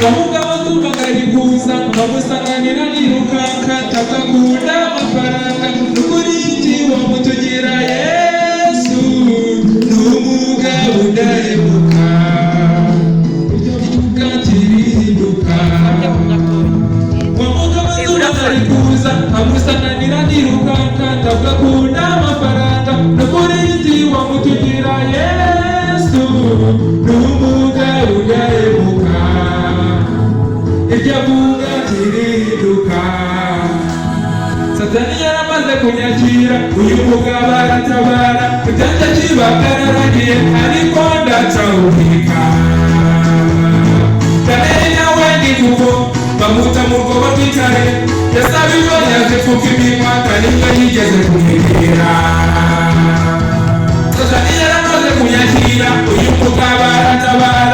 Umugabo ndumva ari kuza, nkamusanganira nirukanka, ntabwo amafaranga. Nukuri wa mutugira Yesu ni umugabo udahemuka, ibyo ntirihinduka. Wa mugabo ndumva ari kuza, nkamusanganira nirukanka, ntabwo akunda amafaranga. Nukuri wa mutugira Yesu ni umugabo udahemuka, ibyo avuga kirihinduka. Satani yaramaze kunyakira, uyu mugabo aratabara, ibyanjye kiba byararangiye, ariko ndacawubika. Daniyeli nawe ni kuko bamuta mu rwobo rw'intare, yasaba imana yazipfuka iminwa, kandi nibwo yigeze kumwegera. Satani yaramaze kunyakira, uyu mugabo aratabara.